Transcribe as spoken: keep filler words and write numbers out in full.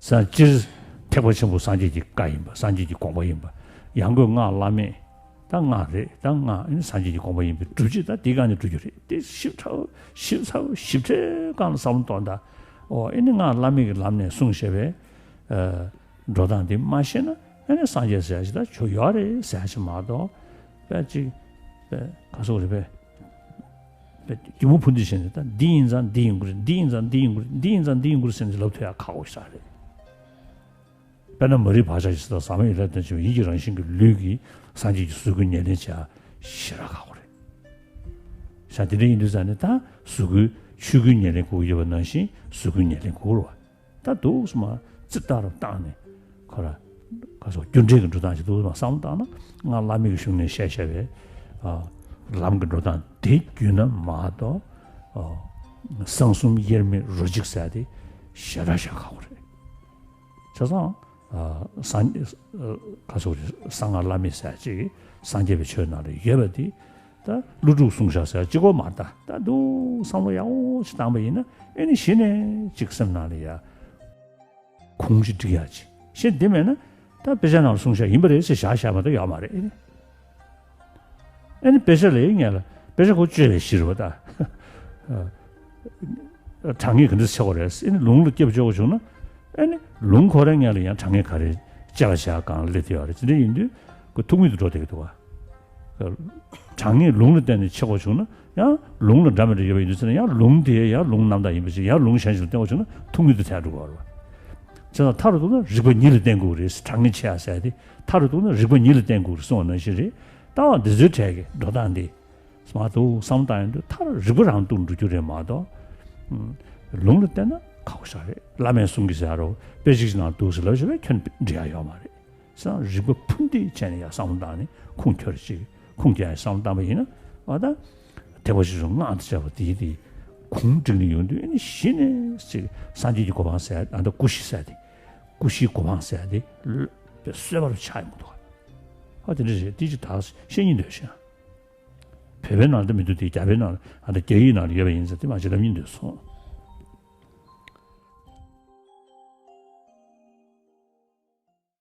ཙང་སྤྱིར་ཐེག་པ་ཆེན་པོ་སངས་རྒྱས་ཀྱི་བཀའ་ཡིན་པ། སངས་རྒྱས་ཀྱི་དགོངས་པ་ཡིན་པ། ཡང་སྒོས་སྔགས་བླ་མེད། ད་སྔགས་རེད། ད་སྔགས་ཨེ་ནི་སངས་རྒྱས་ཀྱི་དགོངས་པ་ཡིན་པའི་སྒྲུབ་བྱེད་ད་དེའི་སྒང་ནས་སྒྲུབ་རྒྱུ་རེད། དེ་ཞིབ་ཕྲ་ཞིབ་ཚགས་ཞིབ་ཕྲའི་སྒང་ལ་བསམ་བློ་གཏོང་ད། ཨོ་ཨེ་ནི་སྔགས་བླ་མེད་ཀྱི་ལམ་ནས་གསུངས་བཞག་པའི་ཨ་འགྲོ་སྟངས་དེ་མ་ཤེས་ན་ཨེ་ནི་སངས་རྒྱས་ཟེར་ཡ་ཞིག་ད་ཆོ་ཡོད་རེད་ཟེར་ཡ་ཞིག་མ་གཏོགས། དཔེ་ཅིག་དཔེ་ག་སོགས་རེད་པས། དཔེ་སྒྱུ་མ་ཕུ་འདི་བྱས་ནས་ད་འདི་ཡིན་ཙང་འདི་ཡིན་དགོས་རེད། འདི་ཡིན་ཙང་འདི་ཡིན་དགོས་རེད། འདི་ཡིན་ཙང་འདི་ཡིན་དགོས་རེད་ཟེར་ནས་ལབ་ཐུབ་ཡ་ཁག་པོ་ཞིག་རེད། དཔེར་ན་མ་རིག་བག་ཆགས་ཀྱི་ས་དང་ཟག་མེད་ཡོ་ལྷ་དང་བཅས་པའི་ཡིད་ཀྱི་རང་བཞིན་གྱི་ལུས་ཀྱིས་སངས་རྒྱས་ཀྱི་གཟུགས་སྐུ་ཉམས་ལེན་བྱ་ཞེ་དྲག་ཁག་པོ་རེད། ཤ་དེ་འདྲ་ཡིན་དུས་ཙང་ནས་ད་གཟུགས་སྐུའི་ཆོས་སྐུའི་ཉམས་ལེན་དགོས་ཀྱི་ཡོད་པ་ནང་བཞིན་གཟུགས་སྐུའི་ཉམས་ལེན་དགོས་རེད་བ། ད་འདུག་སེ་མར་ཙི་ལྟ་རུ་བཏང་ནས་ཁོ་ར་ག་སོགས་རྒྱུ་འབྲས་ཀྱི་འགྲོ་སྟངས་ཤིག་འདུག་སེ་མར་བསམ་བློ་བཏང་ན་སྔགས་བླ་མེད་ཀྱི་གཞུང་ནས་བཤད་བཞག་པའི་ཨ་ལམ་གྱི་འགྲོ་སྟངས་དེ་བརྒྱུད་ན་མ་གཏོགས་ཨ་གསང་གསུམ་དབྱེར་མེད་རོ་གཅིག་ཟེར་དེ་ཞེ་དྲག་ཞེ་དྲག་ཁག་པོ་རེད། བྱས་ཙང་ཨ་སངས་ཨ་ག་སོགས་རེད། གསང་སྔགས་བླ་མེད་ཟེར་ཅིག་སངས་རྒྱས་པའི་ཆོས་ནང་ལ་ཡོད་པ་དེ། ད་ཀླུ་སྒྲུབ་གསུངས་བཞག་ཟེར་གཅིག་པོ་མ་རེད། ད་ད་འདུག་བསམ་བློ་ཡག་པོ་ཅིག་བཏང་པ་ཡིན་ན་ཨེ་ནི་གཞི་ནས་ཅིག་སེམས་ནང་ལ་ཡ་གུང་ཅིག་སྒྲིག་ཡག་ཅིག་གཞི་འདི་མེད་ན་ད་དཔེ་ཆ་ནང་ལ་གསུངས་བཞག་ཡིན་པ་རེད་ཟེར་བཞག་བཞག་མ་གཏོགས་ཡོད་མ་རེད། ཨེ་ནི་ཨེ་ནི་དཔེ་ཆ་ལས་ངེས་ལ་དཔེ་ཆ་ཁོ་བཅོས་པའི་གཞི་རེད་བ་ད། དྲང་ངེས་ག་འདྲ་ཆགས་པ་རེད། ཨེ་ནི་ལུང་ལ་སྐྱབས་བཅོལ་བ་བྱུང་ན་ཨེ་ནི་ལུང་ཁོ་རའི་ངོས་ལ་ཡང་དྲང་ངེས་ག་རེ་དཔྱད་པ་བྱ་གང་སླེབས་ཡོད་རེད། དེ་འདྲ་ཡིན་དུས་ཁོ་ཐུག་མེད་དུ་འགྲོ་བསྡད་ཀྱི་འདུག་བ། དྲང་ངེས་ལུང་ལ་བརྟེན་ནས་ཆགས་པ་བྱུང་ན་ཡང་ལུང་ལ་འདྲ་མི་འདྲ་ཡོད་པ་ཡིན་དུས་ཟེར་ན་ཡང་ལུང་དེ་ཡང་ལུང་རྣམ་དག་ཡིན་པ་ཞིག་ཡང་ལུང་གཞན་ཞིག་ལ་བརྟེན་པ་བྱུང་ན་ཐུག་མེད་དུ་ཐལ་འགྲོ་གི་རེད་བ། བྱས་ཙང་མཐའ་རུ་གཏུགས་ན་རིགས་པ་ཉིད་ལ་བརྟེན་དགོས་རེད། དྲང་ངེས་ཆེ་ཡ་ཟེར་དེ་མཐའ་རུ་གཏུགས་ན་རིགས་པ་ཉིད་ལ་བརྟེན་དགོས་རེད་གསུངས་པ་ནང་བཞིན་རེད། ལྟ་བ་འདི་ཚོའི་གྲས་ཀྱི་འགྲོ་སྟངས་འདི། མ་གཏོགས་བསམ་བཏང་ཡོང་དུས་མཐར་རིག་པ་རང་གཏུག་འགྲོ་རྒྱུ་རེད་མ་གཏོགས། ཨུམ། ལུང་ལ་བརྟེན་ན་ཁག་པོ་ཞིག་རེད། བླ་མའི་གསུང་གིས་ཟེར་རོ། དཔེ་ཆ་ཞིག་ནང་འདུག་ཟེར་ལབ་བྱས་པས་ཁྱོན་འགྲིག་ཡ་ཡོད་མ་རེད། བྱས་ཙང་རིག་པ་ཕུན་འདེད་བྱས་ནས་ཡ་བསམ་བློ་བཏང་ནས་ཁུངས་འཁྱོལ་ཅིག་ཁུངས་འཁྱོལ་ཡ་བསམ་བློ་བཏང་པ་ཡིན་ན་ཨ་ད། ཐེག་པ་ཆེ་ཆུང་སྔགས་དང་བཅས་པ་དེའི་དེ་གུང་བསྒྲིགས་ནས་ཡོང་དུས་ཨ་ནི་གཞི་ནས་ཅིག་སངས་རྒྱས་ཀྱི་གོ་འཕང་ཟེར་ཨ་ད་སྐུ་བཞི་ཟེར་དེ། སྐུ་བཞིའི་གོ་འཕང་ཟེར་དེ་ལ་གསོལ་བ་རུ་ཆགས་ཡོང་གི་འདུག་ཨ་དེ་འདྲ་རེད། དེ་ཅིག་ད་བཤད་སྙིང་འདོད་ཤག་བོད་པའི་ནང་ལ་མི་འདུག་དེ་རྒྱ་བོད་ནང་ལ་ཨ་ད་རྒྱ་ཡིག་ནང་ལ་ཡོད་པ་ཡིན་ཙང་དེ་མ་ཅིག་ལབ་སྙིང་འདོད་སོང་